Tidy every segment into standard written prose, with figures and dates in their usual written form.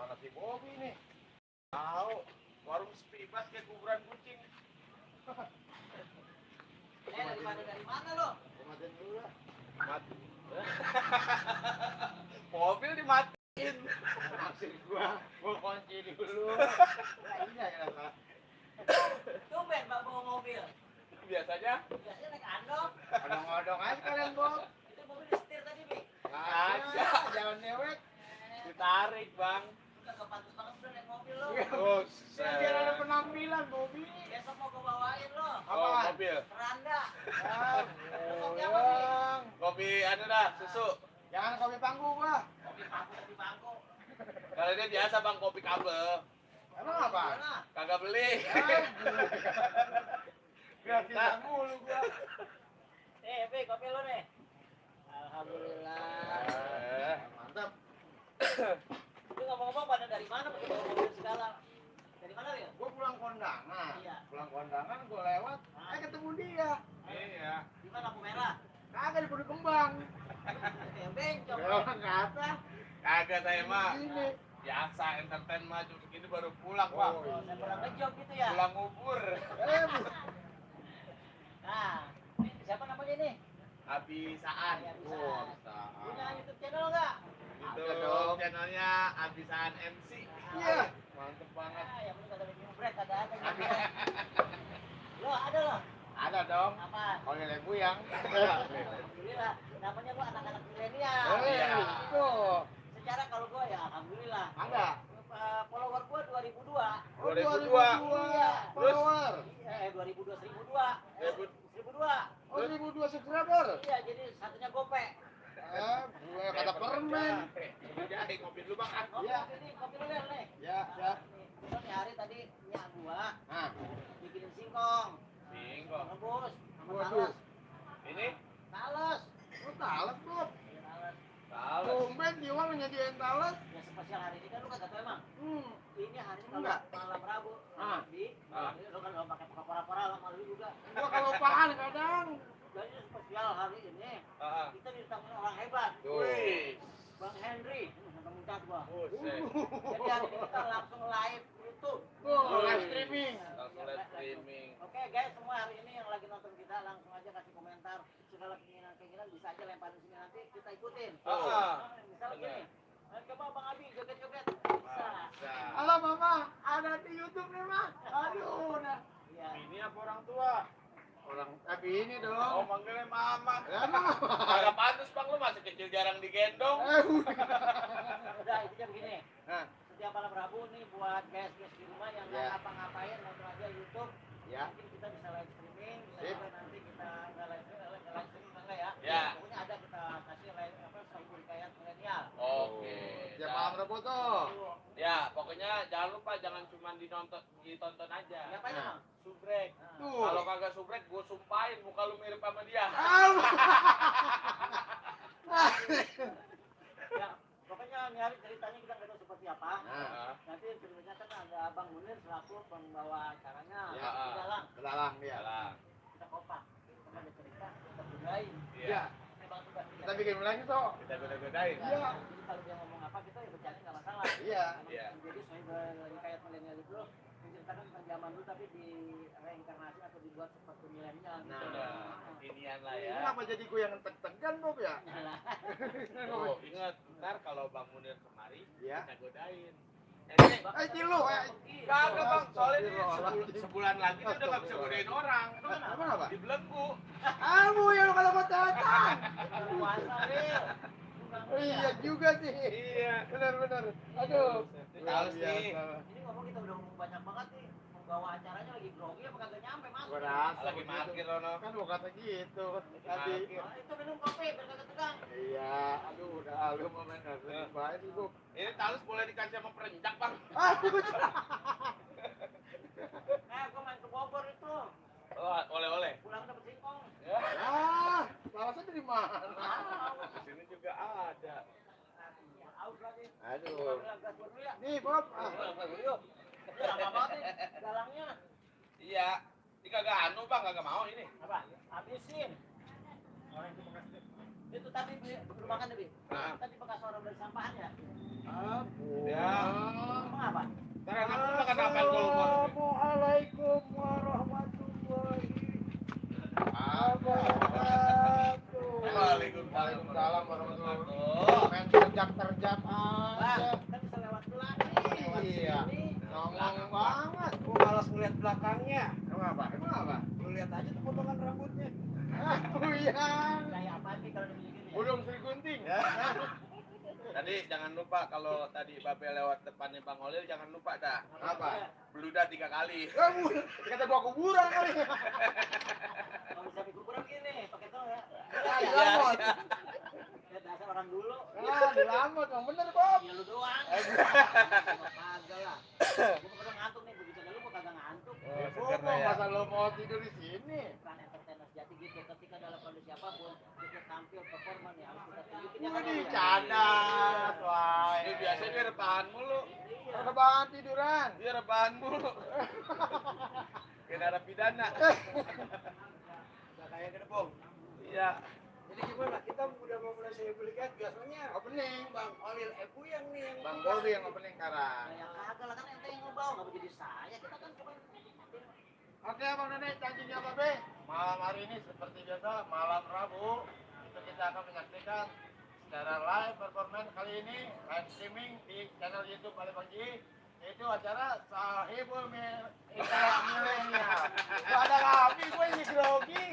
Mana si Bobby nih? Tahu, warung Spibas kayak kuburan kucing. Dari mana lo? Matiin dulu lah. Mati. Mobil dimatiin. Maksud gua kunci dulu. Nah, iya ya, Pak. Tumben Pak bawa mobil. Biasanya Naik andong. odong-odong aja kalian, Bob. Itu mobil disetir tadi, Bi. Ada, jangan newek. Ditarik, Bang. Udah gak pantas banget udah naik mobil lo. Oh, biar ada penampilan, Bobby. Besok mau gue bawain lo. Apa? Mobil. Keranda. Kopi apa, Bang? Kopi anu dah, susu. Jangan kopi pangku, gua. Kopi pangku di bangku. Kalau ini biasa, Bang, kopi kabel. Emang apa? Kagak beli. Gratis mulu gua. Bi, kopi lo nih. Alhamdulillah. Mantap. Lu ngomong-ngomong pada dari mana pakai bawa mobil segala? Dari mana ya? Gua pulang kondangan. Iya. Pulang kondangan gua lewat, ketemu dia. Iya. Di mana lampu merah? Kagak di Pondok Kembang. Ya bencong. Orang kata. Kagak saya mah. Biasa entertain mah cuma segini baru pulang, Bang. Oh, saya pernah ngejok gitu ya. Pulang ngubur. Nah, siapa namanya ini? Abisaan. Oh, punya YouTube channel enggak? Ada dong. Channelnya Abisaan MC. Iya. Mantep banget. Ah, yang penting kagak ada break, kagak ada. Lo ada lo? Ada dong. Apa? Oleh Lebu yang. Alhamdulillah. Namanya gua anak-anak milenial. Iya. Itu. Secara kalau gua ya alhamdulillah. Ada. Follower gua 2002. Oh, 2002. Iya. Follower. 2002, 1002. 1002. Oh, 1002 subscriber. Iya, jadi satunya gope. Gue kata permen. Jahe kopi dulu, Bang. Iya. Kopi lu nih. Ya, ya. Terus nih hari tadi nyak gua Nah, bikinin singkong. singkong. Rebus sama Waduh. talas. Ini Talas. lu talet, Bob. Talas. Talet. Tumben jiwa nyediain talet. Ya spesial hari ini kan lu kagak tahu emang. Ini hari ini Enggak. kalau malam Rabu. Di. Lu kan lo pakai pora-pora sama lu juga. Gua kalau paham kadang. Jadi spesial hari ini. Kita ditangani orang hebat. Wih. Bang Henry. Bang Minta gua. Buset. Jadi hari ini kita langsung live YouTube. Live streaming. Langsung live streaming. Oke guys, semua hari ini yang lagi nonton kita langsung aja kasih komentar segala keinginan bisa aja lemparin sini nanti kita ikutin. Misalnya gini, coba Bang Abi joget-joget. Bisa. Halo Mama, ada di YouTube nih Mah. Aduh, nah. Iya. Ini apa orang tua? Orang tapi ini dong. Oh, manggilnya mama. Emang. Kagak pantas, Bang, lu masih kecil jarang digendong. Udah intinya begini. Nah, Setiap malam Rabu nih buat guys-guys di rumah yang nggak Ya. ngapa-ngapain nonton aja YouTube. ya. Mungkin kita bisa live streaming, bisa Sip. juga nanti kita nggak live streaming enggak ya? Ya. Pokoknya ada kita kasih live apa Saiful Hidayat milenial. Oke. Tiap malam Rabu tuh. Ya, pokoknya jangan lupa jangan cuma ditonton aja. Ngapain emang? Subrek. Tuh. Kalau kagak subrek, gue sumpahin muka lu mirip sama dia. Ya, pokoknya nyari ceritanya kita nggak tahu seperti apa. Nah, Nanti ceritanya kan ada Abang Munir selaku pembawa acaranya. Ya. Kita lang, belalang dia. Jalan. kita kompak. Kita ada cerita, kita budayain. Iya. Ini Bang tugas Kita bikin lagi tuh. Kita goda-godain. Iya. Jadi kalau dia ngomong apa kita ya bercanda nggak masalah. Iya. Iya. Jadi saya kayak milenial itu menceritakan tentang zaman dulu tapi di reinkarnasi atau dibuat seperti milenial. gitu. Nah, kekinian lah Ini ya. kenapa jadi gue yang tegan Bob ya? Nah, Tuh, ingat, ntar kalau Bang Munir kemari, Iya. kita godain. Cilu, Kagak, Bang, soalnya ini Astagfirullahaladzim. sebulan lagi dia udah nggak bisa godain orang. Apa apa? Dibelenggu. Kamu yang kalau mau datang. puasa real. Iya juga sih. Iya. Benar. Aduh. Tahu sih. Ini ngomong kita udah ngomong banyak banget nih. Membawa acaranya lagi grogi apa kagak nyampe mas? Gua rasa Lagi begitu. parkir Rono. Kan gua kata gitu tadi. Nah, itu minum kopi biar kagak tegang. Iya, aduh udah lu mau main lebih baik lu. Ini talus boleh dikasih sama perenjak, Bang. Gua main ke Bogor itu. Oh, oleh-oleh. Pulang dapet singkong. Ya. Ah, balasnya dari mana? Di sini juga ada. Aus lagi. Aduh. Gas dulu ya. Nih, Bob. Yuk. Lama banget nih galangnya. Iya. Ini kagak anu, Bang, kagak mau ini. Apa? Habisin. Itu tadi belum makan nih, Bi. Nah. Tadi bekas orang dari sampahan ya. Aduh. Ya. aja. Kan bisa lewat belakang. Lewat Iya. sini. Ngomong banget. Gua malas ngeliat belakangnya. Emang apa? Emang apa? Lu lihat aja tuh potongan rambutnya. Buyang. Kayak apa sih kalau begini ya? Belum Sri Gunting. Tadi jangan lupa kalau tadi Babe lewat depannya Bang Olil jangan lupa dah. Apa? Beludah 3 kali. Kata gua kuburan kali. Kalau bisa dikuburan gini, pakai tol ya. Ah, dilamot. Ya dasar orang dulu. Ah, dilamot. Yang bener, Bob. Ya lu doang. Gua kagak lah. Gua pada ngantuk nih, begitu lu gua kagak ngantuk. Bob, masa lo mau tidur di sini? Peran entertainer sejati gitu, ketika dalam kondisi apapun kita tampil performa nih harus kita tunjukin ya Gua kan, ya. dicadas, wah. Ini biasanya dia rebahan mulu. Iya. Rebahan tiduran. Dia rebahan mulu. Kayak narapidana. Udah kayak gedebong. Iya. Jadi gimana? Kita udah mau mulai saya belikan biasanya Opening. Bang Olil Ebu yang nih yang Bang Bobi yang opening sekarang. Ya kagak lah kan ente yang ngebawa enggak jadi saya. Kita kan cuma Oke Bang Nenek, janjinya apa Be? Malam hari ini seperti biasa, malam Rabu itu kita akan menyaksikan secara live performance kali ini live streaming di channel YouTube Bali Pagi. Itu acara Sahibul Milenial. Gak ada kami, gue ini grogi.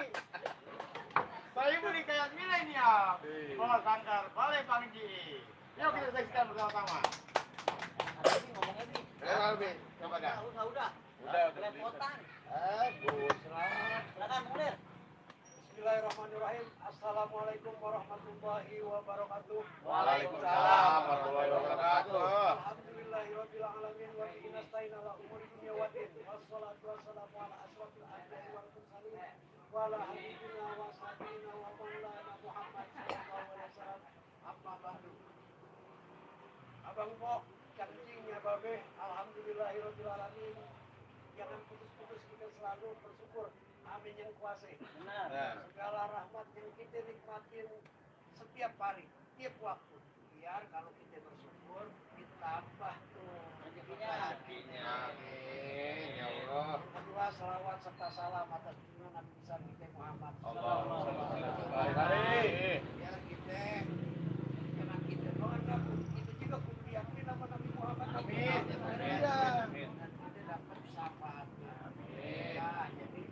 Sahibul Hikayat Milenial. Bos Sangkar Bali Pagi. Yuk kita saksikan bersama-sama. ada ini ngomongnya nih. Ayo Be, coba dah. Udah. Udah Lepotan. Gus, selamat. Silakan Mulir. Bismillahirrahmanirrahim. Assalamualaikum warahmatullahi wabarakatuh. Waalaikumsalam warahmatullahi wabarakatuh. Alhamdulillahirabbil alamin wa bihi nasta'in ala umuri dunya wa din. Wassalatu wassalamu ala asrofil anbiya'i wal mursalin wa ala habibina wa sayyidina wa maulana Muhammad sallallahu alaihi wasallam. Amma ba'du. Abang Pok, cangcingnya Babe, alhamdulillahirabbil alamin. Jangan putus-putus kita selalu bersyukur. Amin yang kuasa. Benar. Nah. Segala rahmat yang kita nikmatin setiap hari, tiap waktu. Biar kalau kita bersyukur, ditambah tuh Rezekinya. Amin ya Allah. Kedua, salawat serta salam atas junjungan Nabi besar kita Muhammad. Biar kita, karena kita doang Nabi, kita juga kudu diakui nama Nabi Muhammad. Amin. Iya. Amin. Dan kita dapat syafaatnya. Ya, jadi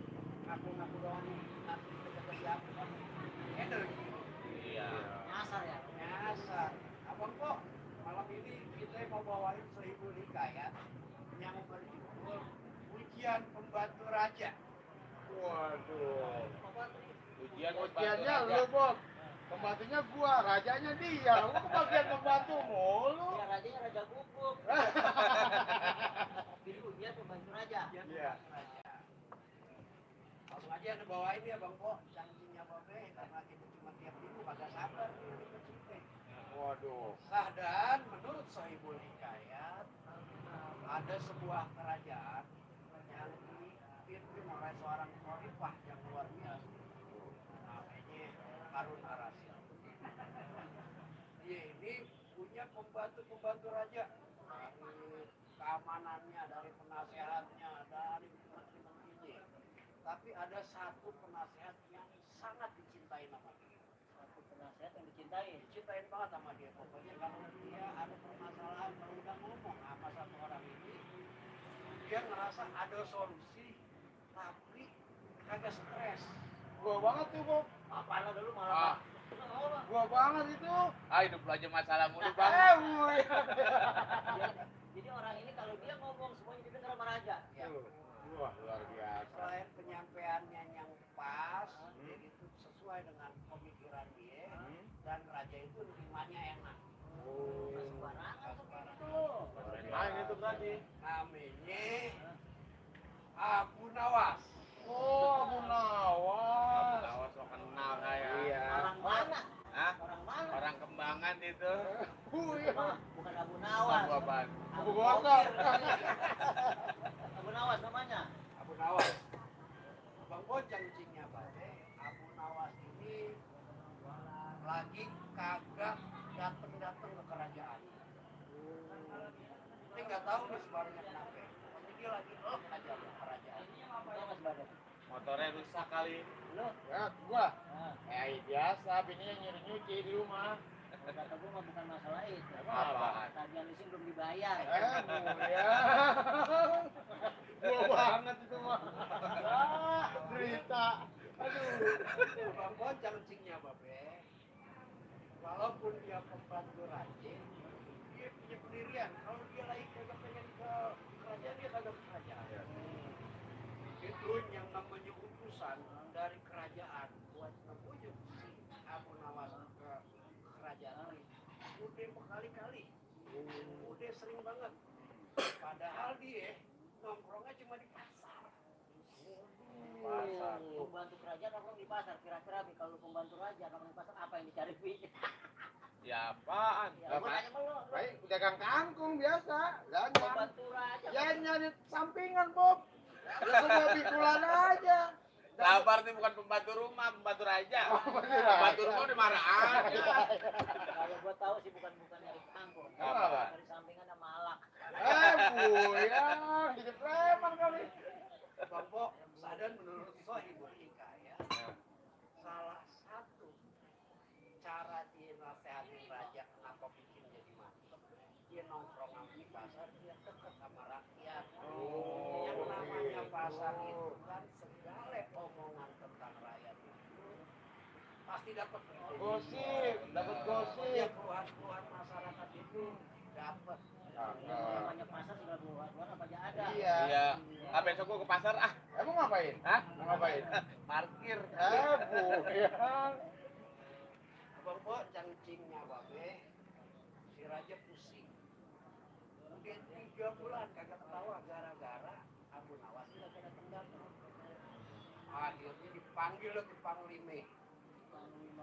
ngaku-ngaku doang nanti kita bersiapkan kan. Energi. Iya. Nyasar ya. Nyasar. Abang kok malam ini kita mau bawain Sohibul Hikayat yang berjudul Ujian Pembantu Raja. Waduh. Ujian Ujiannya lu Bob. Pembantunya gua, rajanya dia. Lu kebagian pembantu mulu. Ya rajanya raja guguk. Pilih ujian pembantu raja. Iya. Langsung aja anda bawain ya Bang Kok, janjinya Babe, karena kita cuma tiap minggu kagak sabar nih kita cerita. Waduh. Sah dan menurut Sohibul Hikayat ada sebuah kerajaan yang dipimpin oleh seorang khalifah yang luar biasa. Namanya Harun Ar-Rasyid. Dia ini punya pembantu-pembantu raja, dari keamanannya, dari penasehatnya, dari menteri-menterinya. Tapi ada satu penasehat yang sangat dicintai sama dia. Satu penasihat yang dicintai. Dicintain banget sama dia. Pokoknya kalau dia ada permasalahan, kalau udah ngomong sama satu orang ini, dia ngerasa ada solusi, tapi kagak stres. Gua banget tuh Bob. Apaan lah dulu Ah. malah. Kenapa lah? Gua banget itu. Ah, hidup lu aja masalah mulu, Bang. Wuih. Jadi orang ini kalau dia ngomong semuanya didengar sama raja. Ya. Wah, luar biasa. Selain penyampaiannya yang pas, dia itu sesuai dengan pemikiran dia, dan raja itu nerimanya enak. Nggak sembarangan tuh kayak gitu loh. Main itu berarti. Namanya Abu Nawas. Oh, Abu Nawas. Awas lo kenal saya. Iya. Orang mana? Hah? Orang mana? Orang kembangan itu. Wuih. Bukan Abu Nawas. Abu apaan? Abu Bakar. Abu Nawas namanya. Abu Nawas. Bang Bojang cingnya Babe, Abu Nawas ini lagi kagak dateng ke kerajaan. Ini nggak tahu nih sebenarnya kenapa. Tapi dia lagi aja ke kerajaan. Tahu Mas Badan? Motornya rusak kali. Lo? Ya, gua. Nah, Biasa, bininya nyuci di rumah. kata gue mah bukan masalah itu. Apa? Tadi yang leasing belum dibayar. Ya. Gua banget itu mah. Cerita. Aduh. Bang Bocang cingnya Babe. Walaupun dia pembantu rajin, dia punya pendirian. Kalau dia lagi kagak pengen ke kerajaan, dia kagak ke kerajaan. Itu yang namanya utusan dari kerajaan buat ngebujuk si Abu Nawas ke kerajaan ini. Udah berkali-kali. Udah sering banget. Padahal dia nongkrongnya cuma di pasar. Pasar. Pembantu kerajaan nongkrong di pasar. Kira-kira Bi, kalau pembantu raja nongkrong di pasar apa yang dicari Bi? Ya apaan? Ya, gua tanya sama lu. Baik, dagang kangkung biasa. Jangan. Pembantu raja. Jangan nyari sampingan, Bob. Ya semua pikulan aja. Sabar nih bukan pembantu rumah, pembantu raja. Pembantu rumah udah marah aja. Kalau gua tahu sih bukan nyari kangkung. Apa? Dari sampingan sama malak. Buyang, jadi preman kali. Bang Bo, sadar menurut Sohibul Hikayah, salah satu cara dia nasehatin raja kenapa bikin jadi mantep, dia nongkrong di pasar, dia dekat sama rakyat. Yang namanya pasar itu kan segala omongan tentang rakyat itu pasti dapat Gosip, dapat gosip. ya, keluhan-keluhan masyarakat itu dapat. Namanya pasar segala buah-buahan apa aja ada. Iya. Iya. Ah besok gua ke pasar ah. Emang ngapain? Hah? Mau ngapain? Parkir. Buyang. Bang Bo, cangcingnya Babe, si Raja pusing. Udah 3 bulan kagak ketawa gara-gara Abu Nawas ini lagi datang. Akhirnya dipanggil ke Panglima.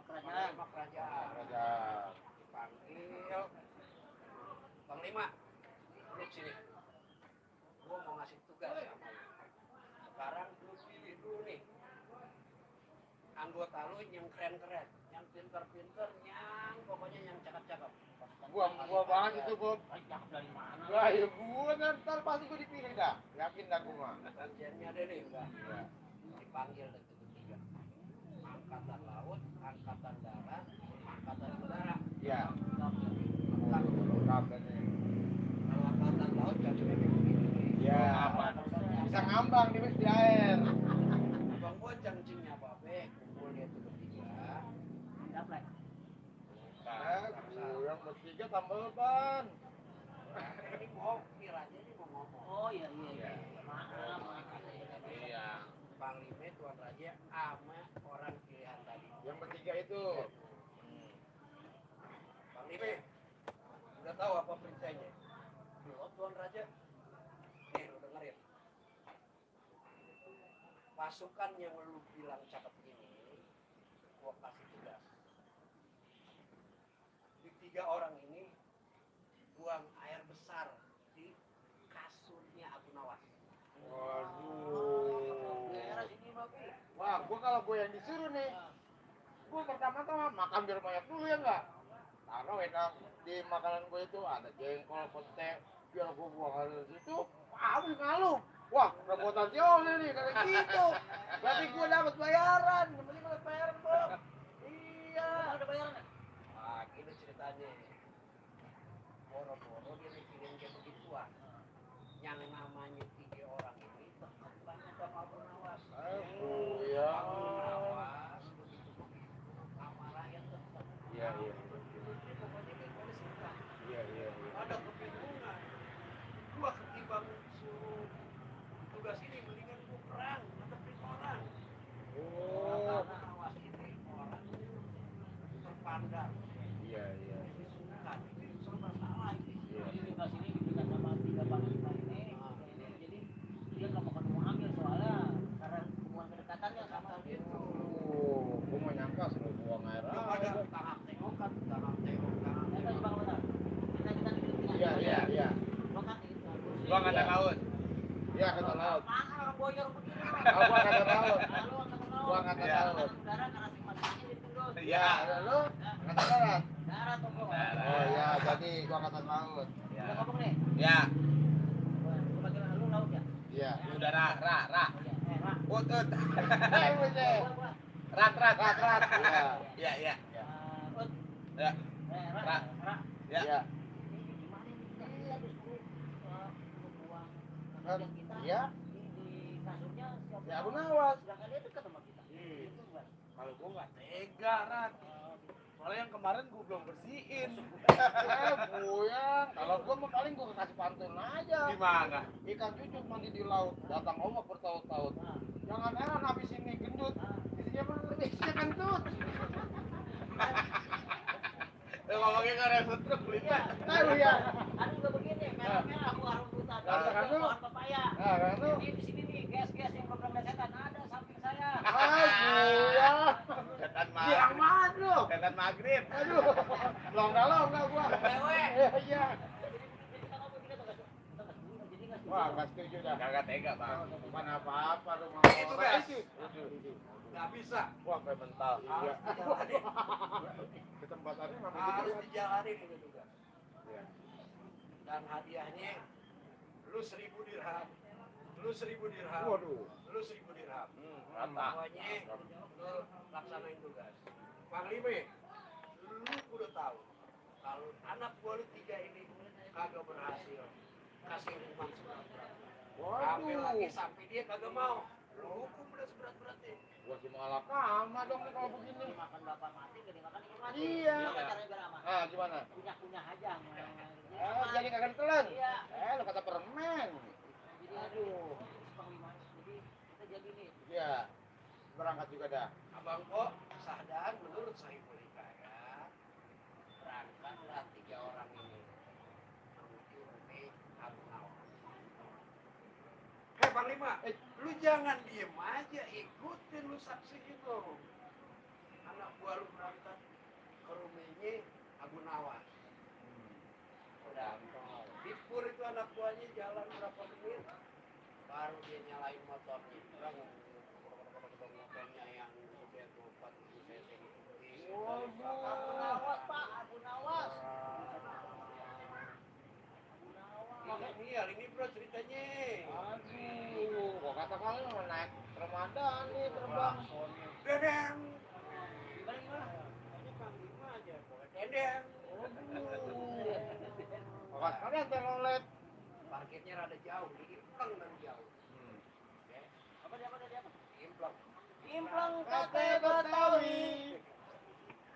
Kerajaan. Panglima kerajaan. Raja. Dipanggil. Panglima, lu sini. Gua mau ngasih tugas sama lu. Sekarang lu pilih dulu nih. Anggota lu yang keren-keren, yang pinter-pinter, yang pokoknya yang cakep-cakep. Gua banget itu, Bob. Cakep dari mana? Wah, ya gua ntar pasti gua dipilih dah. Yakin dah gua mah. Ujiannya ada nih, enggak? Dipanggil dari ketiga. Angkatan laut, angkatan darat, angkatan udara. Iya. Lengkap. Kaptennya. Kalau angkatan laut cocoknya kayak begini nih. Iya. Bisa ngambang di air. Bang Bocang cingnya Babe, kumpul dia tuh bertiga. Dapat. Buyang bertiga tambah ban. Ini mau, ini raja ini mau ngomong. Oh iya. Maaf. Iya. Panglima Tuan Raja sama orang pilihan tadi. Yang bertiga itu. Panglima, udah tahu apa perintahnya? Belum Tuan Raja. Nih, lu dengerin. Pasukan yang lu bilang cakep ini, gua kasih tugas. Di 3 orang ini, buang air besar di kasurnya Abu Nawas. Waduh. Daerah sini Babi. Wah, kalau gua yang disuruh nih, gua pertama-tama makan biar banyak dulu ya enggak? Taruh enak di makanan gua itu ada jengkol, pete, biar gua buang air di situ, habis ngaluh. Wah, reputasi oleh nih kayak gitu. Berarti gua dapat bayaran, yang penting dapat bayaran, Bob. Iya. Ada bayaran. Wah, gini ceritanya. Boro-boro dia mikirin kayak begituan. Yang namanya 3 orang ini dekat banget sama Abu Nawas. Iya. Abu Nawas begitu sama rakyat dekat. Iya. Pokoknya dia pada suka. Iya. Ada kebingungan. Gua ketimbang suruh tugas ini mendingan gua perang ngadepin orang. Oh. Abu Nawas ini orang terpandang. Iya. Disukai. Ini serba salah ini. Jadi tugas ini diberikan sama 3 panglima ini. Jadi dia nggak mau ambil soalnya karena hubungan kedekatannya sama dia. Gua mau nyangka suruh buang air. Belum ada tangan tengokan, tangan tengokan. Kita coba bentar. Kita di Iya. Gua kan itu. Gua angkatan laut. Iya, angkatan laut. Mana orang boyor begini? Gua angkatan laut. Lalu angkatan laut. Gua angkatan Iya. laut. Udara karena masing-masingnya ditunduk. Iya. Ada lu? Angkatan darat. Darat tuh gua. Oh iya, jadi gua angkatan laut. Udah ngomong nih. Ya. Gua bagian lu laut ya. Iya. Udara, ra. Rak. Ut. Buset. Gua. Rat. Iya. Iya. Ut. Ya. Rak. Rak. Rak. Ya. Iya. Ini gimana nih? Yang kita Ya. di kasusnya siapa? Ya Abu Nawas. Sedangkan dia dekat sama kita. Iya. Itu gimana? Kalau gua nggak tega, Rat. Soalnya yang kemarin gua belum bersihin. Buyang. Kalau gua mah paling gua kasih pantun aja. Gimana? Ikan cucut mandi di laut, datang ombak bertaut-taut. Jangan heran habis ini gendut. Isinya mah isinya kentut. Ngomongin nggak ada setruk, Iya. Iya. Anu juga begini, merah-merah buah rambutan. Nah, Ada anu. pohon pepaya. Nah, kan lu. Jadi di sini nih, gas-gas yang program setan ada samping saya. Buyang. Setan Bilang maghrib. mana lu? Setan maghrib. Aduh. Longga gua. Lewe. Iya. Jadi kita ngomong gini tuh, guys. Jadi nggak setuju. Wah, enggak setuju dah. Kagak tega, Bang. Bukan apa-apa lu mau. Itu, Gas. Nggak bisa. Wah, kayak mental. Iya. Harus dijalanin. Ketempatannya memang Harus gitu. dijalanin itu tugas. Iya. Dan hadiahnya lu 1.000 dirham. Lu 1.000 dirham. Waduh. Lu 1.000 dirham. Rata. Pokoknya lu laksanain tugas. Panglima, lu udah tahu kalau anak gua lu 3 ini kagak berhasil kasih hukuman seberat-berat. Sampai lagi sampai dia kagak mau. Lu hukum udah seberat-beratnya. Gua cuma ala kama dong nih kalau begini. Dimakan bapak mati, nggak dimakan ikan mati. Iya. Gimana caranya biar aman? Ah, gimana? Kunyah-kunyah aja. Jadi kagak ditelan. Iya. Lu kata permen. Jadi aduh, panglima. Jadi kita jadi nih. Iya. Berangkat juga dah. Abang kok sadar menurut Saiful Hidayat berangkatlah 3 orang ini menuju Umi Abu Nawas. Hei Panglima, lu jangan diem aja, ikutin lu saksi itu. Anak buah lu berangkat ke rumahnya Abu Nawas. Udah, di Pur itu anak buahnya jalan berapa menit, baru dia nyalain motornya. Motornya yang udah 40 cc gitu. Abu Nawas, Pak. Abu Nawas. Iya, ini bro ceritanya. Aduh, gua kata kali mau naik Ramadan nih terbang. Dedeng. Gimana gimana? Ini Panglima aja, pokoknya dedeng. Gua kata kali telolet. Parkirnya rada jauh, diimpleng dari jauh. Apa dia apa? Diimpleng. Impleng Kate kate Betawi.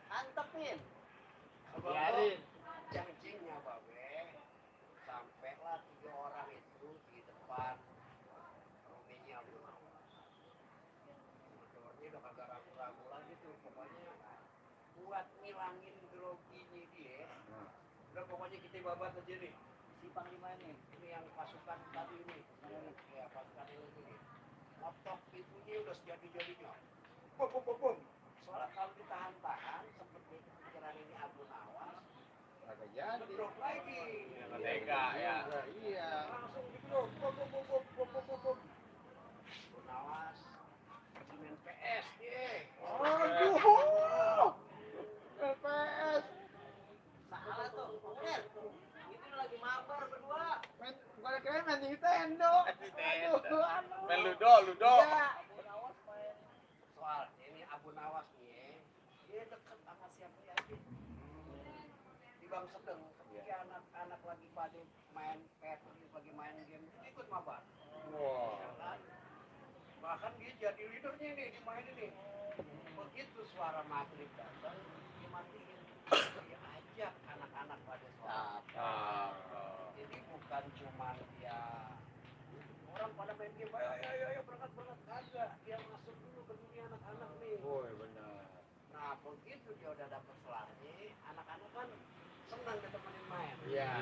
Antepin. Biarin. Cengcingnya babe. Sampailah 3 orang itu di depan rumahnya Abu Nawas. Motornya udah kagak ragu-ragu lagi tuh, pokoknya buat ngilangin groginya dia. Udah pokoknya kita babat aja nih. Si panglima ini. Ini yang pasukan tadi ini. Ya pasukan ini nih. Laptop itunya udah sejadi-jadinya. Bom. Soalnya kalau ditahan-tahan seperti pikiran ini Abu Nawas, Kagak jadi. ngedrop lagi. Tega ya. Iya. Langsung ngedrop. Bom. Abu Nawas main PS dia. Aduh. LPS. Salah tuh. Bener. Itu lagi mabar berdua. Gua kira main Nintendo. Aduh. Main Ludo. Iya. Abu Nawas main. Soalnya ini Abu Nawas nih, dia deket sama siapa aja. Di Bang Sedeng, ketika anak-anak lagi pada main PS, lagi main game, dia ikut mabar. Wah. Ya kan? Bahkan dia jadi leadernya nih di main ini. Begitu suara maghrib datang, dia matiin. Dia ajak anak-anak pada sholat. Jadi bukan cuma dia orang pada main game, ayo berangkat kagak. Dia masuk dulu ke dunia anak-anak nih. Woi, benar. Nah begitu dia udah dapet selarnya, anak-anak kan senang ditemenin main. Iya.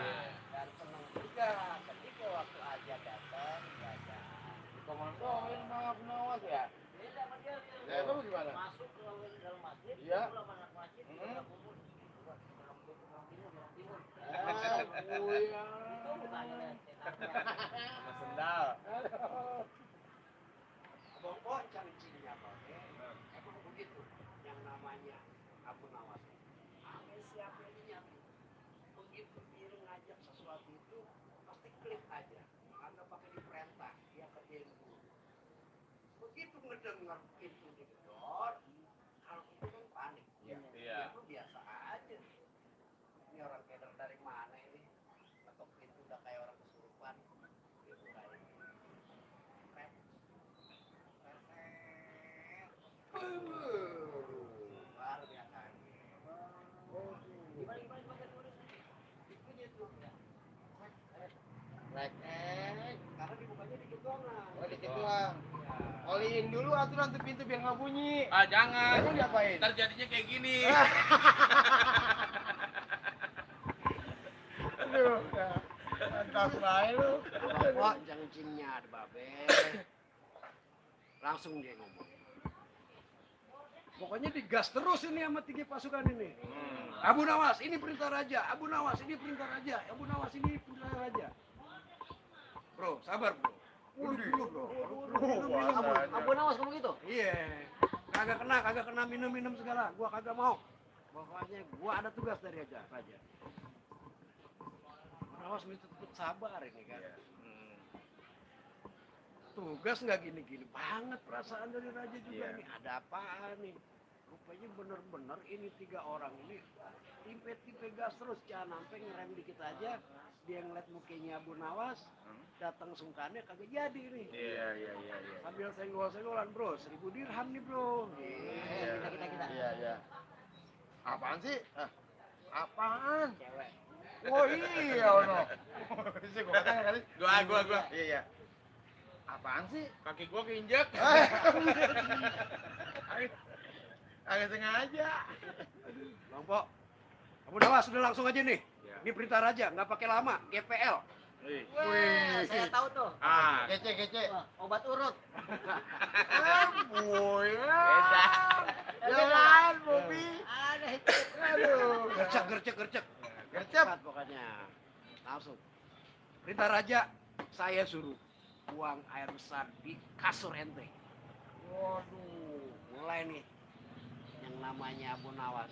Dan senang juga ketika waktu aja datang belajar. Dikomandoin sama Abu Nawas ya? Beda sama dia. Ya, itu gimana? Masuk ke dalam masjid. Iya. Pulang sama anak masjid. Kita kumpul. Belok timur. Buyang. Itu bukannya setannya. Sama sendal. Pokok cangcingnya pakai. Emang begitu yang namanya Abu Nawas. Ame siapa ini begitu dia ngajak sesuatu itu pasti klik aja. Anda pakai diperintah, dia kerjain dulu. Begitu ngedengar pintu digedor, kalau itu kan panik. Iya. Itu biasa aja. Ini orang keder dari mana ini? Ketok pintu udah kayak orang kesurupan. Dia bukain. Matiin dulu aturan tuh pintu biar nggak bunyi. Ah, jangan. Kamu diapain? Ntar jadinya kayak gini. Aduh, mantap banget lu. Abang kok jangcingnya ada babe. Langsung dia ngomong. Pokoknya digas terus ini sama 3 pasukan ini. Abu Nawas, ini perintah raja. Abu Nawas, ini perintah raja. Abu Nawas, ini perintah raja. Bro, sabar bro. Duduk dulu bro. Abu Nawas ngomong gitu. Iya. Kagak kena minum-minum segala. Gua kagak mau. Pokoknya gua ada tugas dari raja. Abu Nawas minta tetap sabar ini kan. Tugas nggak gini-gini banget perasaan dari raja juga Iya. nih. Ada apaan nih? Rupanya bener-bener ini 3 orang ini tipe gas terus, jangan sampai ngerem dikit aja. Dia ngeliat mukanya Abu Nawas, datang sungkannya kagak jadi nih. Iya. Sambil senggol-senggolan bro, 1000 dirham nih bro. Kita. Iya. Apaan sih? Apaan? Cewek. Oh iya, ono. Sih gua kan kali. Gua. Iya. Apaan sih? Kaki gua keinjek. Agak sengaja. Bang Po, Abu Nawas sudah langsung aja nih. Iya. Ini perintah raja, nggak pakai lama, GPL. Wih. Wah, saya tahu tuh. Ah, Kece. Wah, obat urut. Boy. beda. Jangan, Bobby. Ada itu. Aduh. Gercep. Gercep. Cepat pokoknya. Langsung. Perintah raja, saya suruh buang air besar di kasur ente. Waduh. Mulai nih. Yang namanya Abu Nawas.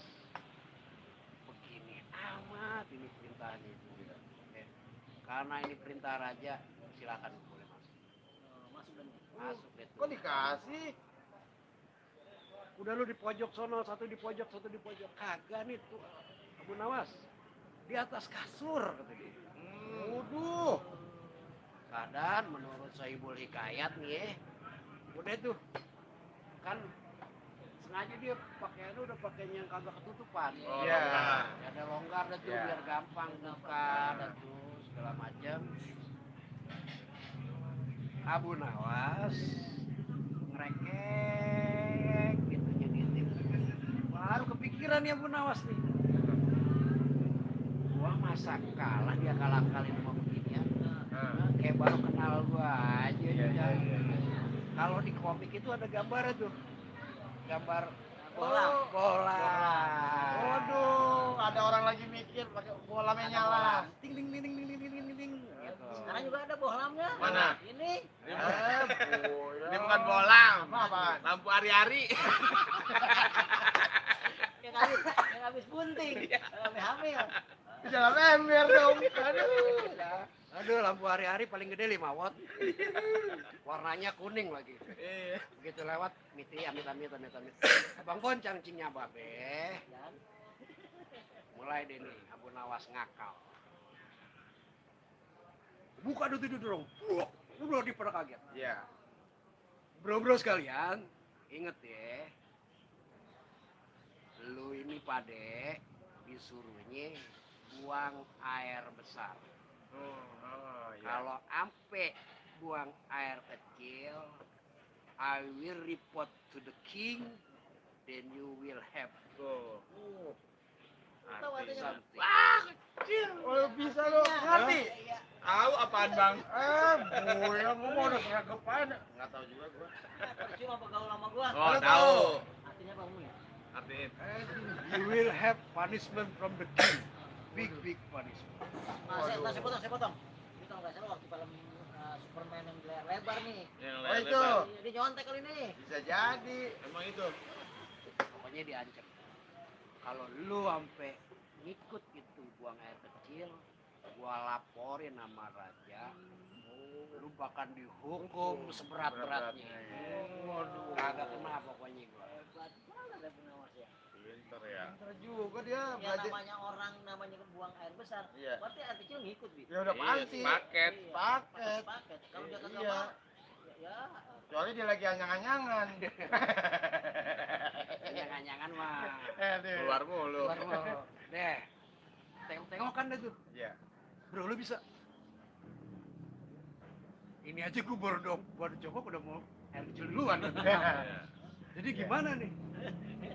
Begini amat ini perintahnya itu. Oke. Karena ini perintah raja, silakan boleh masuk. Masuk dan Masuk deh. Kok dikasih? Udah lu di pojok sono, satu di pojok. Kagak nih tuh Abu Nawas. Di atas kasur kata dia. Waduh. Keadaan menurut Sohibul Hikayat nih ya. Udah tuh. Kan sengaja dia pakaiannya udah pakainya yang kagak ketutupan. Oh, Iya. longgar. Ya ada longgar dah tuh Iya. biar gampang buka dan tuh segala macam. Abu Nawas Ngerekek gitu ngintip. baru kepikiran nih Abu Nawas nih. Gua masa kalah dia kalah-kalin sama beginian. Kayak baru kenal gua aja. Iya. Kalau di komik itu ada gambarnya tuh. Gambar bola. bola. Waduh, ada orang lagi mikir pakai bola nyala. Ting ting ting ting ting ting ting ting ting. Gitu. Sekarang juga ada bohlamnya. Mana? Ini. Boy. Ini bukan bolang. Apaan? Lampu hari-hari. Yang habis bunting. Yang habis hamil. Di dalam ember dong. Aduh, lampu hari-hari paling gede 5 watt. Warnanya kuning lagi. Iya. Begitu lewat, miti amit. Abang Poncang cingnya babe. Mulai deh nih, Abu Nawas ngakal. Buka tuh dorong. Udah di pada kaget. Iya. Bro-bro sekalian, Ingat ya. Lu ini pade disuruhnya buang air besar. Oh, iya. Kalau ampe buang air kecil, I will report to the king, then you will have Tuh. Tahu artinya? something. Oh, bisa lo ngerti? Iya. Tahu apaan, Bang? Boy, aku mau udah seragapan. Enggak tahu juga gua. Percuma bergaul sama gua. Oh, Tahu. tahu. Artinya apa ya? Artiin. you will have punishment from the king. Big punishment. Nah, saya potong. Ini kalau nggak salah waktu film Superman yang layar lebar nih. Yang Oh, itu. lebar. Dia nyontek kali ini. Bisa jadi. Emang itu. Pokoknya diancam. Kalau lu ampe ngikut gitu buang air kecil, gua laporin sama raja. Lu bakal dihukum seberat-beratnya. Waduh. Kagak kena pokoknya gua. Hebat banget ya pengawas ya. Pinter ya. Pintar juga dia Ya belajar. namanya orang namanya buang air besar. Iya. Berarti air kecil ngikut, Bi. Ya udah Iya, pasti. paket. Iya, Paket. paket. Kalau dia kagak Iya. mau, ya Kecuali dia lagi anyang-anyangan. Jangan-jangan mah. Aduh. Keluar mulu. Keluar mulu. Deh. Tengok-tengokan deh tuh. Iya. Bro, lu bisa. Ini aja gue baru coba udah mau air kecil duluan. Jadi gimana nih?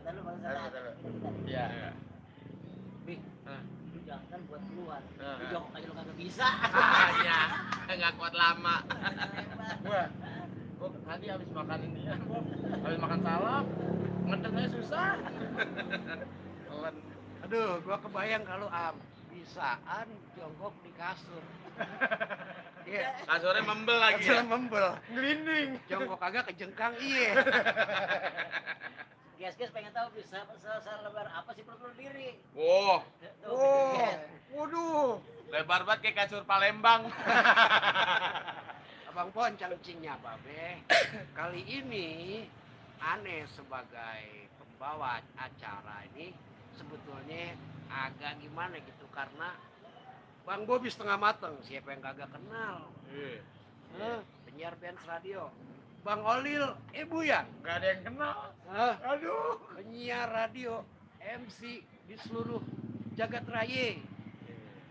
Lalu bang Tahu, tahu. Iya. Bing, Hah? lu jangan kan buat keluar. Hah? Lu jongkok aja lu kagak bisa. Iya, nggak kuat lama. Gua tadi habis makan ini ya. Habis makan salap, ngedengnya susah. Telan. Aduh, gua kebayang kalau bisaan jongkok di kasur. Iya, Kasurnya membel lagi kasur ya. membel. Ngelinding. Jongkok kagak kejengkang iya. Guys, pengen tahu bisa selebar apa sih perut lu diri? Wow, Tuh, Oh, guys. waduh. lebar banget kayak kasur Palembang. Abang Poncang cingnya babe. Kali ini aneh sebagai pembawa acara ini sebetulnya agak gimana gitu karena Bang Bobi setengah mateng, siapa yang kagak kenal? Penyiar Benz Radio. Bang Olil, Buyang. Gak ada yang kenal. Hah? Aduh. Penyiar radio, MC di seluruh jagat raya.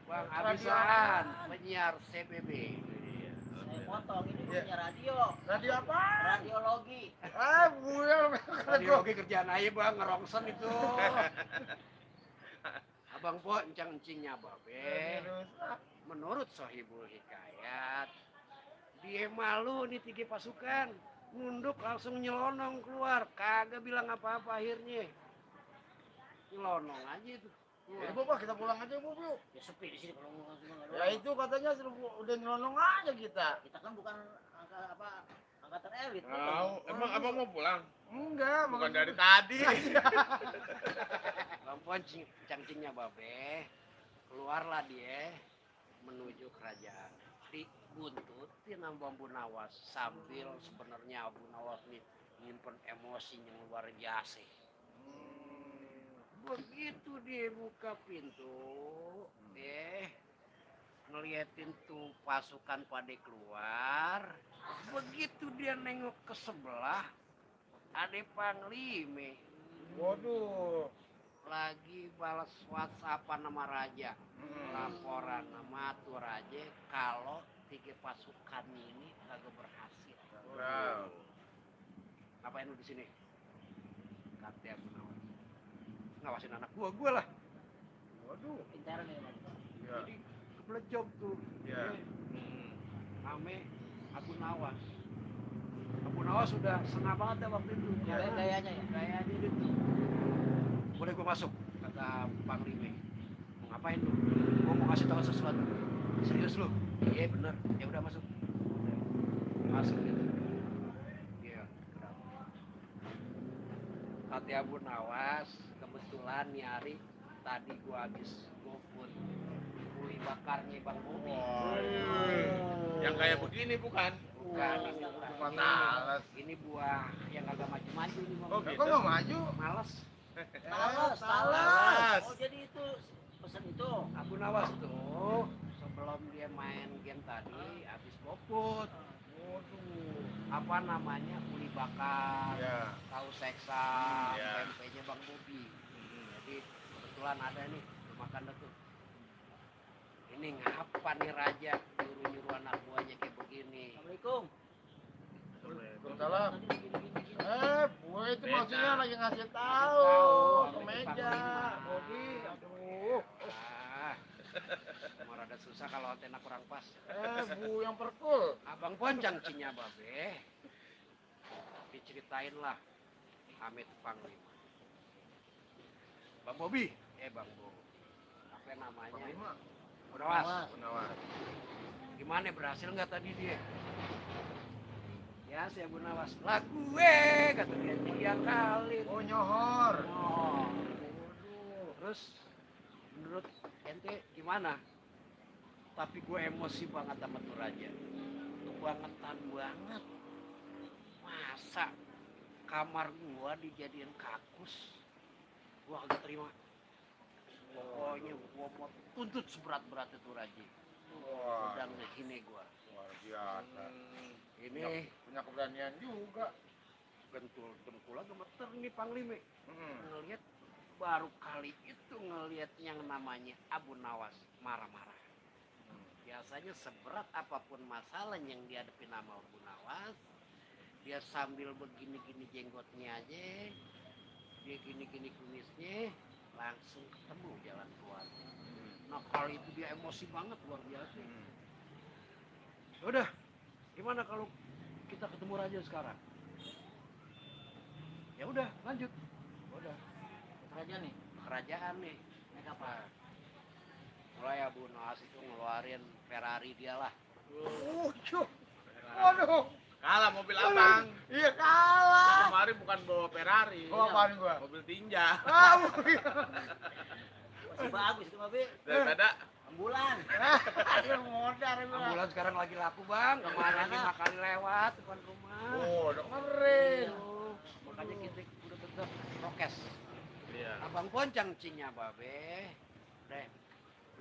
Bang Radio Abisan, apaan? penyiar CBB. Saya potong ini Iya. punya radio. Radio apa? Radiologi. Buya. Radiogi kerjaan aja bang, ngerongsen itu. Abang Po, encang-encingnya babe. Menurut Sohibul Hikayat, dia malu nih 3 pasukan. Nunduk langsung nyelonong keluar. Kagak bilang apa-apa akhirnya. Nyelonong aja itu. Ya, Bu, Pak, kita pulang aja, Bu. Ya sepi di sini kalau ngomong semua. Ya itu katanya udah nyelonong aja kita. Kita kan bukan angkatan elit. Tahu, emang abang mau pulang? Enggak, Bukan makanya- dari tadi. Bang Po, encang-encingnya babe. Keluarlah dia menuju kerajaan. Dibuntutin sama Abu Nawas sambil sebenarnya Abu Nawas nih nyimpen emosi yang luar biasa. Begitu dia buka pintu, ngeliatin tuh pasukan pada keluar. Begitu dia nengok ke sebelah, ada panglima Waduh. lagi balas WhatsApp nama raja. Laporan nama tuh raja kalau 3 pasukan ini kagak berhasil. Wow. Ngapain lu di sini? Kata Abu Nawas. Ngawasin anak gua lah. Waduh. Pintar nih. Bang. Ya. Jadi keblejok tuh. Ya. Ame Abu Nawas. Abu Nawas sudah setengah banget ya waktu itu. Gayanya ya. Gayanya itu. Boleh gua masuk? Kata Panglima. Mau ngapain lu? Gua mau kasih tahu sesuatu. Serius lu? Iya bener. Ya udah masuk. Masuk gitu. Iya. Kata Abu Nawas, kebetulan nyari tadi gua habis GoFood kuli bakarnya Bang Bobi. Yang kayak begini bukan? Bukan ini Bukan talas. ini buah yang agak maju-maju nih Bang. Oh, Kok gitu. nggak maju? Males. Talas. Oh jadi itu pesan itu. Abu Nawas tuh sebelum dia main game tadi habis GoFood. Waduh. Apa namanya? Kuli bakar. Ya. Tahu seksa, Ya. tempenya Bang Bobi. Jadi kebetulan ada nih makan tuh. Ini ngapa nih raja nyuruh-nyuruh anak buahnya kayak begini? Assalamualaikum. Waalaikumsalam. Tadi begini. Bu itu Beda. maksudnya lagi ngasih tahu Tahu, ke lagi meja. panglima. Bobi, aduh. Ah, mau rada susah kalau antena kurang pas. Bu yang perkul. Abang Poncang cinya babe. Diceritain lah Amit Panglima. Bang Bobi, Bang Bo. Apa namanya? Panglima. Gunawas. Gunawan. Gimana berhasil nggak tadi dia? Ya si Abu Nawas. Lah gue kata dia 3 kali. Oh nyohor. Oh. Terus menurut ente gimana? Tapi gue emosi banget sama tuh raja. Kebangetan banget. Masa kamar gua dijadiin kakus? Gua kagak terima. Pokoknya gua mau tuntut seberat-beratnya tuh raja. Wah, Udah ngehine gua. luar biasa. Ini Punya keberanian juga. gentul dengkul gemeter nih Panglima. Hmm. Ngelihat baru kali itu ngelihat yang namanya Abu Nawas marah-marah. Biasanya seberat apapun masalah yang dihadapi nama Abu Nawas, dia sambil begini-gini jenggotnya aja, dia gini-gini kumisnya, langsung ketemu jalan keluarnya. Nah kali itu dia emosi banget luar biasa. Udah, gimana kalau kita ketemu raja sekarang? Ya udah, lanjut. Udah, Kerajaan nih. kerajaan nih. Naik kapal. Mulai Abu Nawas itu ngeluarin Ferrari dia lah. Cuk. Waduh. Kalah mobil abang. Iya kalah. Kemarin bukan bawa Ferrari. Bawa apaan gua? Mobil tinja. Masih bagus itu mah, Be. Daripada Ambulan. Aduh modar gua. Ambulan sekarang lagi laku bang, kemarin 5 kali lewat depan rumah. Oh, udah keren. Tuh, makanya kita udah tetap prokes. iya. Abang poncang cingnya babe. Deh,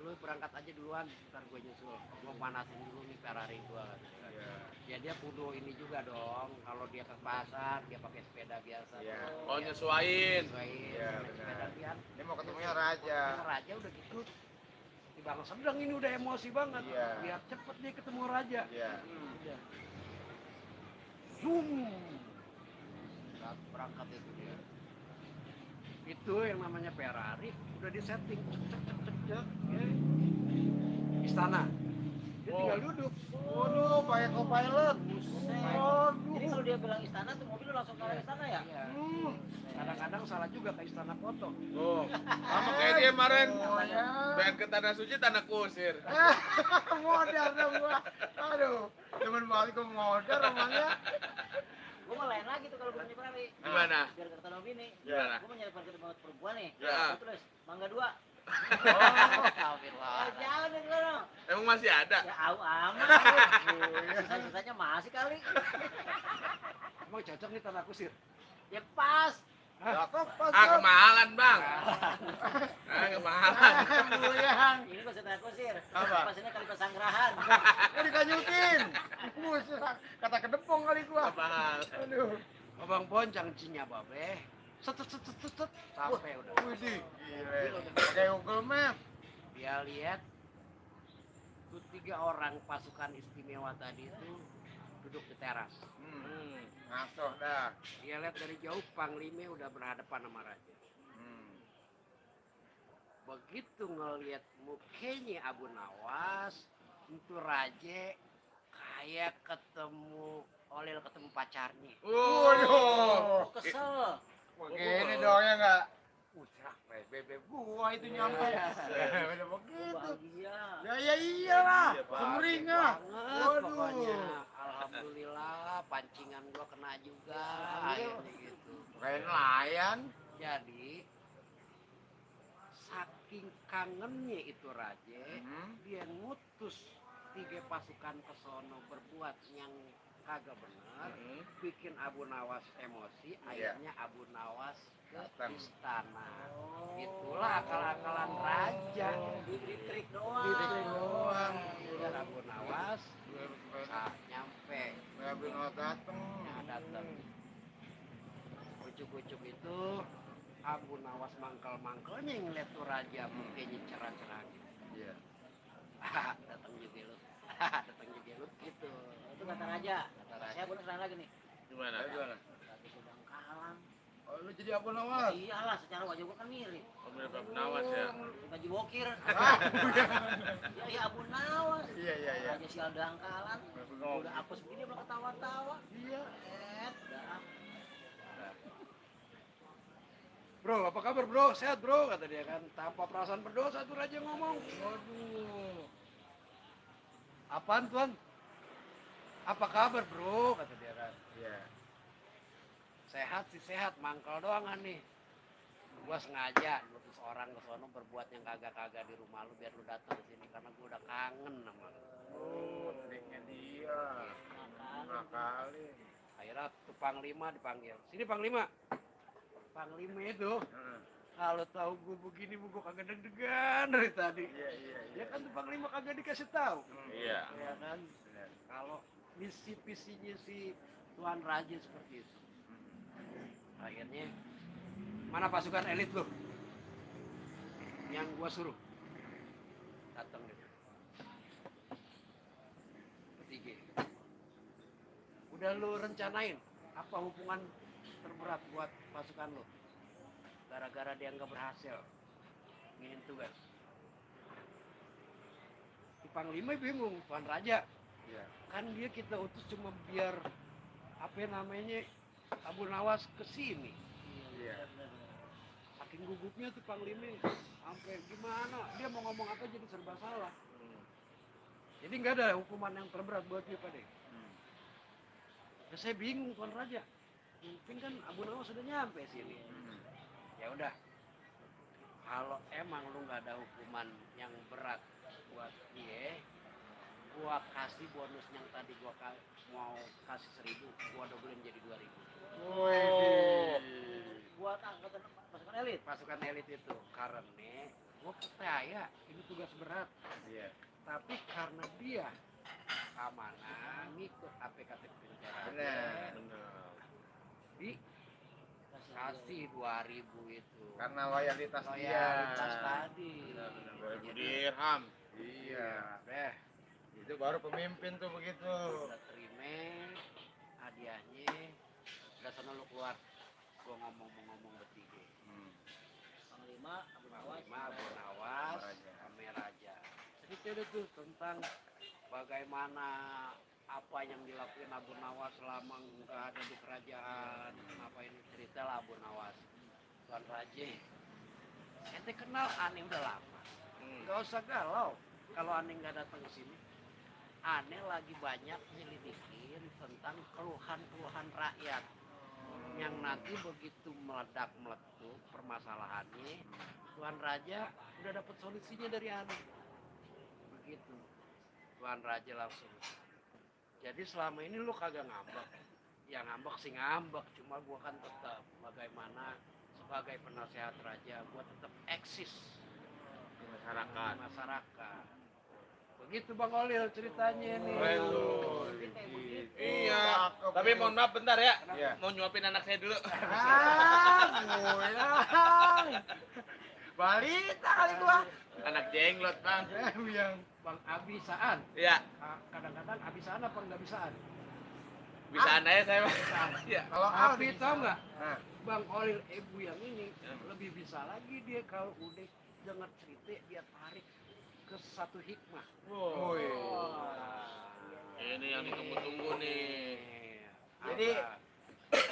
lu berangkat aja duluan, ntar gue nyusul. Gue panasin dulu nih Ferrari gua. Iya. Ya dia kudu ini juga dong. Kalau dia ke pasar, dia pakai sepeda biasa. Iya. tuh. Oh, nyesuain. Nyesuain, Iya, naik benar. sepeda biar. Ini mau ketemunya raja. Ketemu raja udah gitu. Di Bang Sedang ini udah emosi banget. Iya. Biar cepet dia ketemu raja. Iya. Udah. Zoom. Saat berangkat itu dia. Itu yang namanya Ferrari udah disetting. Cek, cek, cek, cek, cek. Ya. Istana. Dia Oh. tinggal duduk. Waduh, pakai co-pilot. Jadi kalau dia bilang istana tuh mobil langsung ke arah istana ya? Iya. Kadang-kadang salah juga ke istana foto. Tuh. Sama kayak dia kemarin. Oh, ya. Pengen ke tanah suci, tanah kusir. Modar dong gua. Aduh, temen banget gua modar namanya. Gue mau lain lagi tuh kalau gue punya Ferrari. Gimana? Biar kata Novi nih. Gimana? Gue mau nyari parkir banget perempuan nih. Ya. Gua tulis Mangga 2. Alhamdulillah. Jangan deh dong. Emang masih ada? Ya au amat. Sisa-sisanya masih kali. Emang cocok nih tanah kusir. Ya pas. Kemahalan bang. Kemahalan. Buyang. Ini pas tanah kusir. Apa? Pasnya kali pasanggrahan. Gua dikanyutin. Kata kedepong kali gua. Kemahal. Aduh. Abang poncang cinya babe. Set set set set set sampai udah. Widih, gile. Pakai Google Map. Dia lihat tuh 3 orang pasukan istimewa tadi itu duduk di teras. Ngaco dah. Dia lihat dari jauh Panglima udah berhadapan sama raja. Begitu ngelihat mukanya Abu Nawas, itu raja kayak ketemu pacarnya. Waduh. Kesel. Begini dong ya enggak? Udah, Bebek gua itu nyampe. Udah begitu. Bahagia. Ya iyalah. Iya, Pak. Sumringah. banget Waduh. pokoknya. Alhamdulillah pancingan gua kena juga akhirnya gitu. Kayak nelayan. Jadi saking kangennya itu raja, dia ngutus 3 pasukan ke sono berbuat yang kagak benar, bikin Abu Nawas emosi, akhirnya Abu Nawas ke Datang. istana. Itulah akal-akalan raja. Di trik doang. Di trik doang. Dan Abu Nawas nyampe, Ngambil not dateng. datang. Ucuk-ucuk itu Abu Nawas mangkel-mangkelnya ngeliat tuh raja mukanya cerah-cerah gitu. Iya. Datang juga lu. Datang juga lu gitu. Itu kata raja. Kata raja. Saya boleh serang lagi nih. Gimana? Gimana? Tadi sedang kalang. Oh, lu jadi Abu Nawas. Iyalah, secara wajah gua kan mirip. Mobil Bapak Nawas ya. Gaji bokir. Ya Abu Nawas. Iya. Raja sial dangkalan. Udah apes begini malah ketawa-tawa. Iya. Dah. Bro, apa kabar bro? Sehat bro, kata dia kan. Tanpa perasaan berdosa tuh raja ngomong. Waduh. Apaan tuan? Apa kabar bro? Kata dia kan. Iya. Sehat sih sehat, mangkel doang kan nih. Gua sengaja ngutus orang ke sono berbuat yang kagak-kagak di rumah lu biar lu datang ke sini karena gua udah kangen sama lu. Oh, triknya dia. Nakali. Akhirnya tuh Panglima dipanggil. Sini Panglima. Panglima itu Heeh. kalau tahu gua begini gua kagak deg-degan dari tadi. Iya. Ya kan tuh Panglima kagak dikasih tahu. Iya. Ya kan? Benar. Kalau misi-misinya si Tuan Raja seperti itu. Akhirnya mana pasukan elit lu? Yang gua suruh datang deh. Ketiga. Udah lu rencanain apa hukuman terberat buat pasukan lo? Gara-gara dia nggak berhasil nginin tugas. Si Panglima bingung, Tuan Raja. Iya. Kan dia kita utus cuma biar apa namanya Abu Nawas ke sini. Iya. Saking gugupnya tuh Panglima sampai gimana dia mau ngomong apa jadi serba salah. Jadi nggak ada hukuman yang terberat buat dia Pak. Ya saya bingung Tuan Raja. Mungkin kan Abu Nawas sudah nyampe sini. Ya udah. Kalau emang lu nggak ada hukuman yang berat buat dia, gua kasih bonus yang tadi gua mau kasih 1.000, gua dobelin jadi 2.000. Oh. Buat angkatan pasukan elit. Pasukan elit itu karena gua percaya ini tugas berat. Iya. Tapi karena dia amanah ngikut APKT Benar. Benar. dikasih 2.000 itu. Karena loyalitas dia. Loyalitas tadi. Benar. 2.000 dirham. Iya. Deh, Itu baru pemimpin tuh begitu. udah terima hadiahnya, udah sana lu keluar. Gua ngomong bertiga. Panglima Abu Nawas. Panglima Abu Nawas Raja. sama Raja. Cerita deh tuh tentang bagaimana apa yang dilakukan Abu Nawas selama nggak ada di kerajaan. Apa ini cerita lah Abu Nawas. Tuan Raja, ente kenal aneh udah lama. Gak usah galau kalau aneh nggak datang ke sini. Aneh lagi banyak nyelidikin tentang keluhan-keluhan rakyat yang nanti begitu meledak-meletup permasalahannya, Tuan Raja udah dapat solusinya dari aneh. Begitu. Tuan Raja langsung. Jadi selama ini lu kagak ngambek. Ya ngambek sih ngambek, cuma gua kan tetap bagaimana sebagai penasehat raja, gua tetap eksis Di masyarakat. di masyarakat. Begitu Bang Olil ceritanya nih. Waduh. Begitu. Iya. Tapi mohon maaf bentar ya. Iya. Mau nyuapin anak saya dulu. Goyang. Balita kali gua. Anak jenglot, Bang. Yang Bang Abisaan. Iya. Kadang-kadang Abisaan apa nggak bisaan? Bisaan aja saya, Bang. Iya. kalau Tapi tau nggak? Nah, Bang Olil Ibu yang ini lebih bisa lagi dia kalau udah dengar cerita dia tarik ke satu hikmah. woi. Ini yang ditunggu-tunggu nih. Jadi, Apa?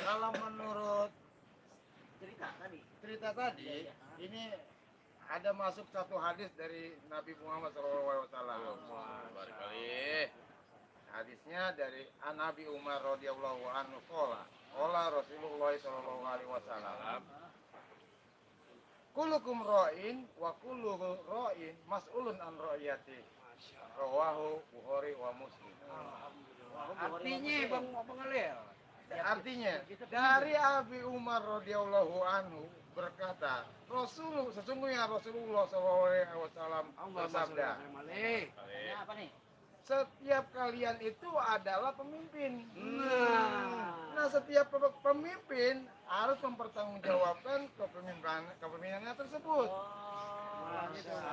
kalau menurut Cerita tadi. cerita tadi, ini ada masuk satu hadis dari Nabi Muhammad SAW. Barangkali. Hadisnya dari Nabi Umar radhiyallahu anhu qala Rasulullah sallallahu alaihi wasallam kullukum ra'in wa kullu ra'in mas'ulun an ra'iyati. Rawahu Bukhari wa Muslim. Artinya Bang Olil. Artinya dari Abi Umar radhiyallahu anhu berkata, sesungguhnya Rasulullah sallallahu alaihi wasallam bersabda, Ini apa nih? setiap kalian itu adalah pemimpin. Nah, Setiap pemimpin harus mempertanggungjawabkan kepemimpinannya tersebut.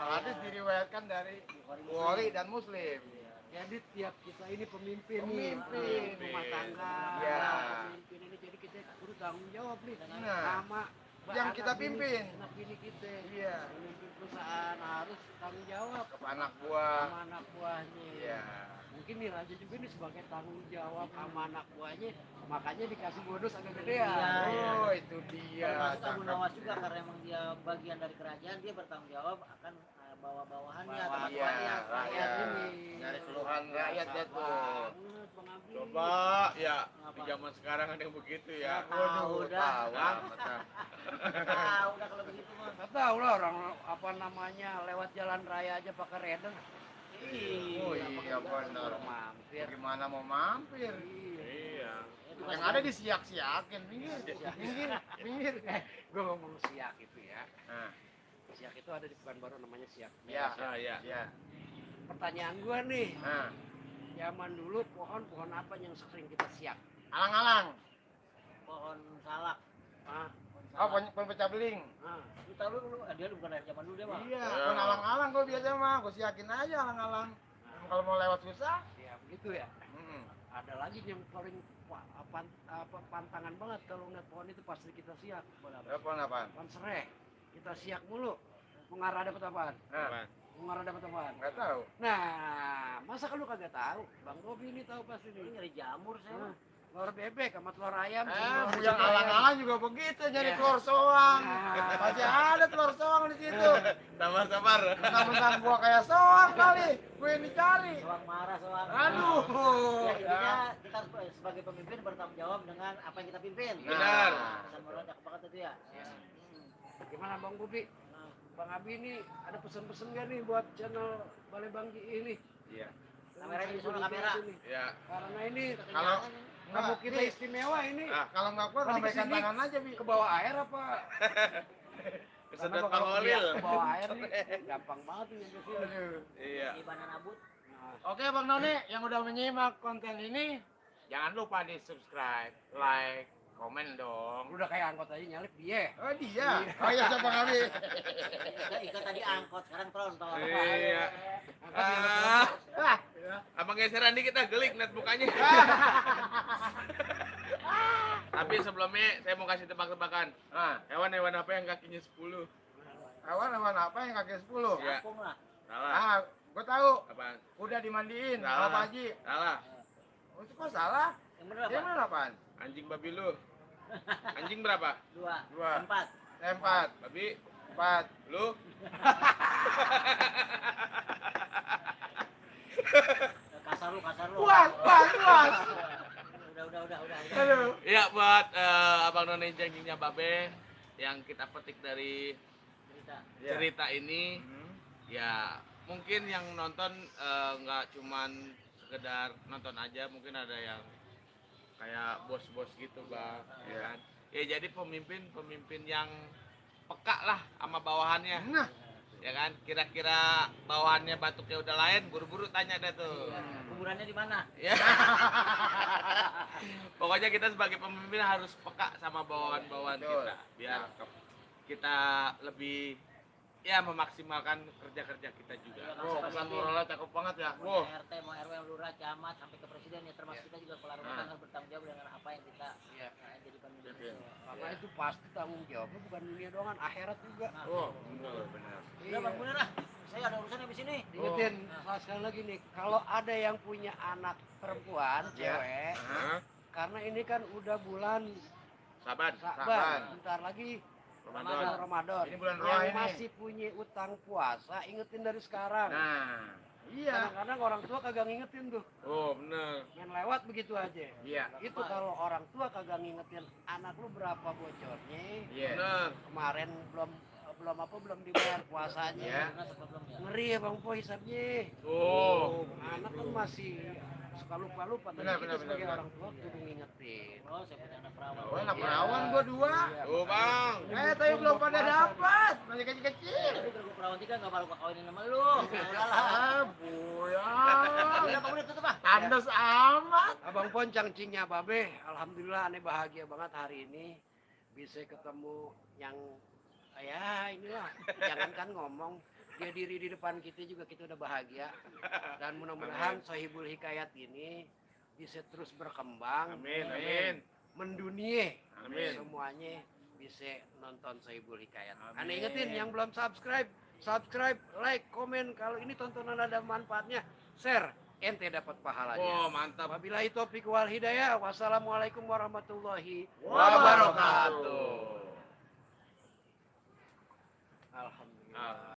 Hadis diriwayatkan dari Bukhari dan Muslim. jadi tiap kita ini pemimpin, Pemimpin. rumah tangga, Iya. pemimpin ini jadi kita kudu tanggung jawab nih Nah, sama yang anak kita bini- pimpin. anak bini kita, Iya. pemimpin perusahaan harus tanggung jawab Ke anak buah. sama anak buahnya. Iya. Mungkin nih Raja juga nih sebagai tanggung jawab sama anak buahnya, makanya dikasih bonus agak gedean. Iya. Oh, itu dia. Termasuk Abu cakep. Nawas juga karena emang dia bagian dari kerajaan, dia bertanggung jawab akan bawa-bawahannya, Bawahan Iya, teman-temannya. rakyat ini. dari keluhan rakyat ya tuh. Banget, Bang Abi. Coba ya di zaman sekarang ada yang begitu ya. Tahu dah. Bawang. Tahu udah kalau begitu mah. Nggak tahu lah orang apa namanya lewat jalan raya aja pakai reder. Oh iya benar. Mampir. Gimana mau mampir? Iya. Itu Yang kan ada disiak-siakin, minggir, minggir. Gue ngomong siak itu ya. Nah, Siak itu ada di Pekanbaru namanya siak. ya, Ah, iya. ya. Pertanyaan gue nih, Nah, zaman dulu pohon apa yang sering kita siak? alang-alang. pohon salak. Ah, Oh, pecah beling. ah. Kita lu dia bukan dari zaman dulu dia mah. Iya, Ya. kan alang-alang gue biasa mah, gue siakin aja alang-alang. Kalau mau lewat susah. Ya begitu ya. ada lagi yang paling pantangan banget kalau ngeliat pohon itu pasti kita siak. Apaan? Pohon serai. Kita siak mulu. Mengarah dapat apaan? Nah, Mengarah dapat apaan? nggak tahu. Nah, masa kalau kagak tahu? Bang Bobi ini tahu pasti Ini nih. nyari jamur saya. Nah, telur bebek sama telur ayam. Yang alang-alang juga begitu jadi telur soang. Nah. Masih ada telur soang di situ. Sabar. Mentang-mentang gua kayak soang kali, gue yang dicari. Soang marah, soang. Aduh. Ya, intinya kita harus sebagai pemimpin bertanggung jawab dengan apa yang kita pimpin. Benar. Pesan moral cakep banget itu ya. Gimana Bang Bobi? Bang Abi ini ada pesan-pesan gak nih buat channel Balai Banggi ini? Iya. Kamera di sana, kamera. Ya. Karena ini Kalau tamu kita istimewa ini. Ah, kalau nggak kuat Tadi lambaikan kesini. tangan aja, Bi. Ke bawah air apa? Kesedot Karena Bang kalau Olil. dia ke bawah air nih gampang banget nih nyampe sini. Aduh. Iya. Di Banana Boot. Nah, Oke Bang Noni yang udah menyimak konten ini, jangan lupa di subscribe, like, komen dong. udah kayak angkot aja nyalip dia. Oh dia. Oh iya siapa kami? Ikan tadi angkot, sekarang tronton. Iya. Angkot nyalip Ah, Ah, abang geseran dikit dah gelik liat mukanya. Tapi sebelumnya saya mau kasih tebak-tebakan. nah, Hewan-hewan apa yang kakinya 10? hewan apa yang kaki 10? Ya. Kampung lah. Salah. Ah, gua tahu. Apaan? Udah dimandiin Salah. sama Pak Haji. Salah. Oh, itu kok salah? Yang bener Dia apa? mana apaan? Anjing babi lu. Anjing berapa? 2, Dua. 4. 4, Babi 4. lu. Kasar lu. Puas. Udah. Aduh. Iya buat Abang Noni janjinya Babe yang kita petik dari Cerita. cerita ini Hmm. ya mungkin yang nonton nggak cuman sekedar nonton aja, mungkin ada yang kayak bos-bos gitu Bang, ya kan? Ya jadi pemimpin yang peka lah sama bawahannya, Nah, ya kan? Kira-kira bawahannya batuknya udah lain, buru-buru tanya deh tuh. Kuburannya di mana? Ya. Pokoknya kita sebagai pemimpin harus peka sama bawahan-bawahan Betul. kita biar kita lebih ya memaksimalkan kerja-kerja kita juga. oh, pesan moralnya cakep banget ya. Wow. RT, mau RW, lurah, camat, sampai ke presiden ya, termasuk kita juga kepala rumah tangga harus bertanggung jawab dengan apa yang kita jadi pemimpin Oke. itu. Karena itu pasti tanggung jawabnya bukan dunia doang, akhirat juga. Oh, benar. Udah bang, bener lah. Saya ada urusan habis ini. Ingetin, sekali lagi nih, kalau ada yang punya anak perempuan, Ya. cewek, Hah? karena ini kan udah bulan Saban. Saban. Saban, bentar lagi Ramadan. bulan Ramadan. Ini bulan Yang Roh ini. masih punya utang puasa, ingetin dari sekarang. Nah, iya. Kadang-kadang orang tua kagak ngingetin tuh, Oh, bener. main lewat begitu aja. Iya. Itu kalau orang tua kagak ngingetin anak lu berapa bocornya, Iya. Bener. kemarin belum dibayar puasanya. Iya. Karena sebelum ya. Ngeri ya Bang Po hisapnya. Oh. Anak kan masih suka lupa-lupa, tapi Benar, kita benar, sebagai benar. orang tua kudu ngingetin. Oh, saya punya anak perawan. Oh, anak perawan gua 2. Tuh, Bang. Tapi belum pada dapat. Masih kecil-kecil. Tapi kalau gua perawan 3 nggak malu kawinin sama lu. Udah lah. Ah, buya. Udah Bang, udah tutup ah. Tandas amat. Abang Poncang cingnya Babe, alhamdulillah aneh bahagia banget hari ini bisa ketemu yang ya inilah, jangankan ngomong, dia diri di depan kita juga kita udah bahagia. Dan mudah-mudahan Sohibul Hikayat ini bisa terus berkembang, Amin. mendunia, Amin. semuanya bisa nonton Sohibul Hikayat. Amin. Aneh ingetin yang belum subscribe, like, komen. Kalau ini tontonan ada manfaatnya, share, ente dapat pahalanya. Oh, mantap. Wabillahi taufiq wal hidayah. Wassalamualaikum warahmatullahi Wabarakatuh. Alhamdulillah.